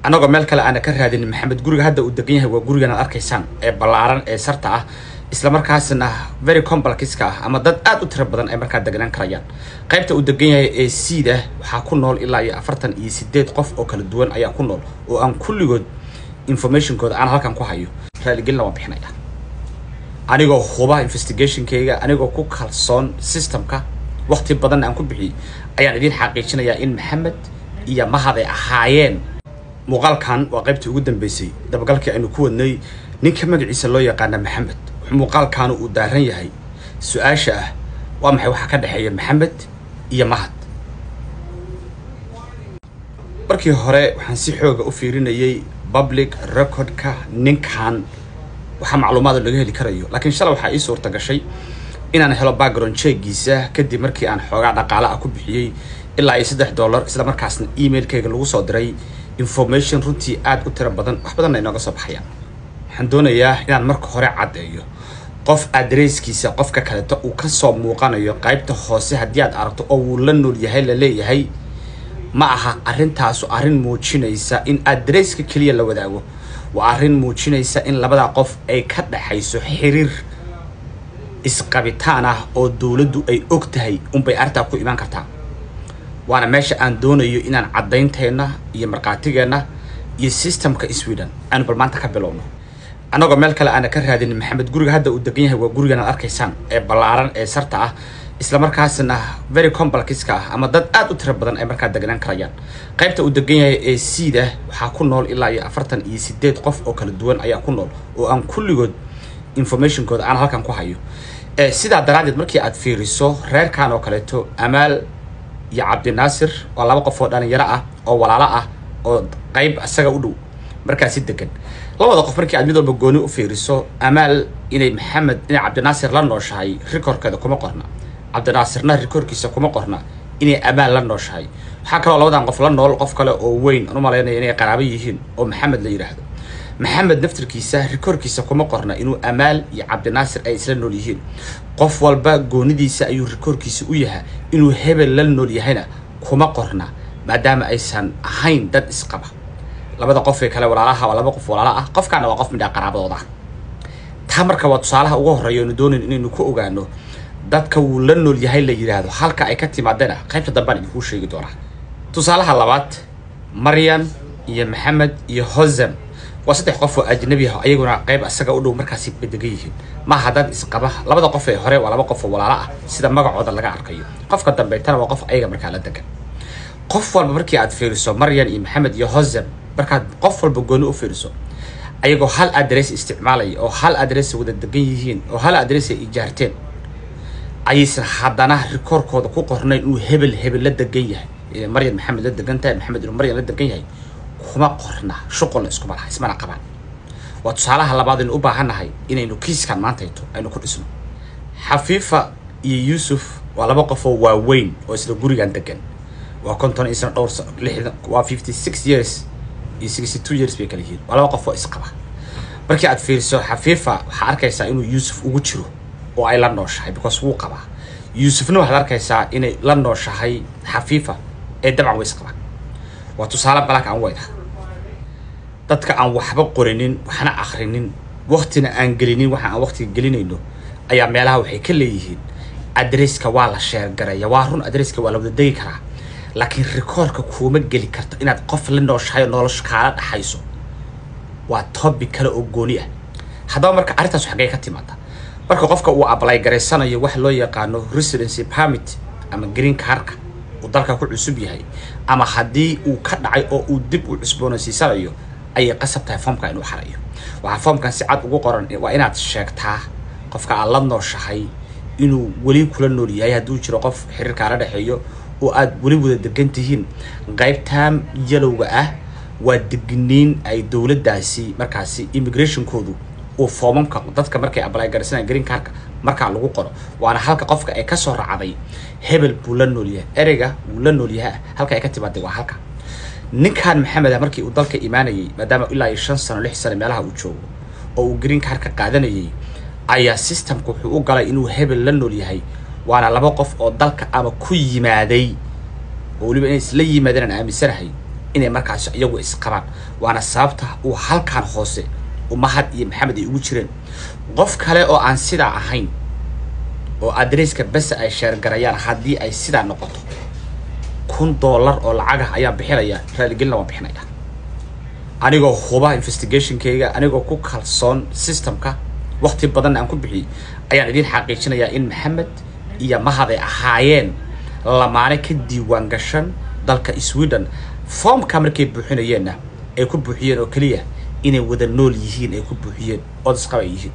Annagoo meel kale aana ka raadinin, Maxamed guriga hadda uu degan yahay waa gurigan aad arkaysaan ee ballaaran ee sarta ah, isla markaasna very complexka ah, ama dad aad u tiro badan ay markaa deganaan karayaan. Qaybta uu degan yahay ee siida waxaa ku nool ilaa iyo 48 qof oo kala duwan ayaa ku nool, oo aan kulligood informationkooda aan halkan ku hayo. Raaligelina waan bixinaya, anigoo huba investigationkayga, anigoo ku kalsoon systemka, waqti badanna aan ku bixiyey, ayaan idiin xaqiijinayaa in Maxamed iyo Mahad ay ahaayeen. Muuqaalkan waa qaybtii ugu dambeysay dabagalkii aynu ku wadnay ninka magaciisa loo yaqaana Maxamed. Wuxuu muuqaalkaanu uu daaran yahay su-aasha ah: waa maxay waxaa ka dhexeeya Maxamed iyo Mahad? Markii hore waxaan si xooga u fiirinayay public recordka ninkan, waxaa macluumaada laga heli karayo, laakiin shalay waxaa ii suurta gashay inaan helo background checkiisa, kadib markii aan xoogaa dhaqaale ah ku bixiyey ilaa iyo $3, isla markaasna emailkayga lagu soo diray information runtii aad u tiro badan, wax badanna inooga soo baxayaan. Waxaan doonayaa inaan marka hore caddeeyo, qof adresskiisa qofka kaleeto uu kasoo muuqanayo qaybta hoose haddii aad aragto oo wuu la nool yahay la leeyahay, ma aha arrintaasu arrin muujinaysa in adresska keliya la wadaago. Waa arrin muujinaysa in labada qof ay ka dhexayso xiriir isqabitaan ah oo dowladdu ay og tahay unbay arrintaa ku imaan kartaa. Waana meesha aan doonayo inaan caddaynteenna iyo markhaatigeenna iyo systemka Sweden aanu bal maanta ka bilowno. Annagoo meel kale aana ka raadinin, Maxamed guriga hadda uu degan yahay waa gurigan aad arkaysaan ee ballaaran ee sarta ah, isla markaasna very complexka ah, ama dad aad u tiro badan ay markaa deganaan karayaan. Qaybta uu degan yahay ee siida waxaa ku nool ilaa iyo 48 qof oo kala duwan ayaa ku nool, oo aan kulligood informationkooda aan halkan ku hayo. Sidaa daraaddeed, markii aad fiiriso reerkan oo kaleeto, Amaal iyo Cabdinaasir waa laba qof oo dhalinyaro ah oo walaalo ah oo qayb isaga u dhow markaasi degan. Labada qof markii aad mid walba gooni u fiiriso, Amaal inay Maxamed, inay Cabdinaasir la nooshahay recordkeeda kuma qorna, Cabdinaasirna recordkiisa kuma qorna inay Amaal la nooshahay. Waxaa kaloo labadan qof la nool qof kale oo weyn, aan u malaynaya inay qaraabo yihiin, oo Maxamed la yidhaahdo. Maxamed naftirkiisa recordkiisa kuma qorna inuu Amaal iyo Cabdinaasir ay isla nool yihiin. Qof walba goonidiisa ayuu recordkiisa u yahay, inuu hebel la nool yahayna kuma qorna, maadaama aysan ahayn dad isqaba. Labada qof ee kale walaalaha waa laba qof walaala ah, qofkaana waa qof midhaa qaraabadooda ah. Taa marka waa tusaalaha ugu horreeya aynu doonayn inaynu ku ogaano dadka wuu la nool yahay la yidhaahdo halka ay ka timaadena. Qaybta dambaan idinkuu sheegi doonaa. Tusaalaha labaad, Maryan iyo Maxamed iyo Hosem waa saddex qof oo ajnabi ah, ayaguna qayb asaga u dhow markaasi degan yihiin. Maaha dad isqaba. Labada qof ee hore waa laba qof oo walaalo ah sida magacooda laga arkayo, qofka dambeetana waa qof ayaga markaa la degan. Qof walba markii aad fiiriso, Maryan iyo Maxamed iyo Hosem, markaad qof walba gooni u fiiriso, ayagoo hal address isticmaalaya oo hal address wada degan yihiin oo hal address ay ijaarteen, ayaysan haddana recordkooda ku qornayn inuu hebel hebel la degan yahay. Inay Maryan Maxamed la degan tahay, Maxamed inuu Maryan la degan yahay kuma qorna. Shuqulna iskuma laha, ismana qabaan. Waa tusaalaha labaad aynu u baahannahay inaynu kiiskan maantayto aynu ku dhisno. Xafiifa iyo Yuusuf waa laba qof oo waaweyn oo isla gurigan degan. Waa 50 iyo sano, dhowr sano, 60, waa 56 years iyo 62 years bay kala yihiin. Waa laba qof oo isqaba. Markii aad fiiriso Xafiifa, waxaa arkaysaa inuu Yuusuf ugu jiro oo ay la nooshahay, because wuu qabaa. Yuusufna waxaad arkaysaa inay la nooshahay Xafiifa, ee dabcan way isqabaan. Waa tusaale black and white ah. Dadka aan waxba qorinin, waxna akhrinin, waqtina aan gelinin, waxa aan waqtiga gelinayno ayaa meelaha waxay ka leeyihiin addresska waa la share gareeya. Waa run, addresska waa la wada degi karaa, laakiin recordka kuuma geli karto inaad qof la nooshahay oo nolosha kaala dhaxayso. Waa topic kale oo gooni ah. Haddaba marka arrintaas xaggee ka timaada? Marka qofka uu apply garaysanayo wax loo yaqaano residency permit ama green cardka, uu dalka ku cusub yahay ama haddii uu ka dhacay oo uu dib u cusboonaysiisanayo, ayay qasab tahay foomka inuu xarayo. Waxaa foomkan si cad ugu qoran: waa inaad sheegtaa qofka aad la nooshahay inuu weli kula nool yahay, hadduu jiro qof xiriir kaala dhexeeyo oo aad weli wada degan tihiin. Qaybtan yellowga ah waa digniin ay dowladdaasi markaasi immigrationkoodu uu foomamka dadka markay apply garaysanayaan green cardka markaa lagu qoro. Waana halka qofka ay kasoo raacday hebel buu la nool yahay. Ereyga wuu la nool yahay halka ay ka timaaday waa halka. Ninkan Maxamed ah, markii uu dalka imaanayay, maadaama ilaa iyo 5 sano, 6 sano meelaha uu joogo oo uu green card ka qaadanayay, ayaa systemka wuxuu u galay inuu hebel la nool yahay. Waana laba qof oo dalka ama ku yimaaday oo weliba inay isla yimaadeen aan aaminsanahay. inay markaasi iyagu isqabaan. Waana sababta uu halkan hoose Mahad iyo Maxamed ay ugu jireen. Qof kale oo aan sidaa ahayn oo adresska bese ay sheergarayaan, haddii ay sidaa noqoto, $1000 oo lacagah ayaan bixinaya, raaligelina waan bixinaya, anigoo huba investigationkayga, anigoo ku kalsoon systemka, waqti badanna aan ku bixiyey, ayaan idiin xaqiijinayaa in Maxamed iyo Mahad ay ahaayeen lamaane ka diiwaan gashan dalka Sweden. Foomka markay buuxinayeenna ay ku buuxiyeen oo keliya inay wada nool yihiin, ay ku buuxiyeen ood isqaba ay yihiin.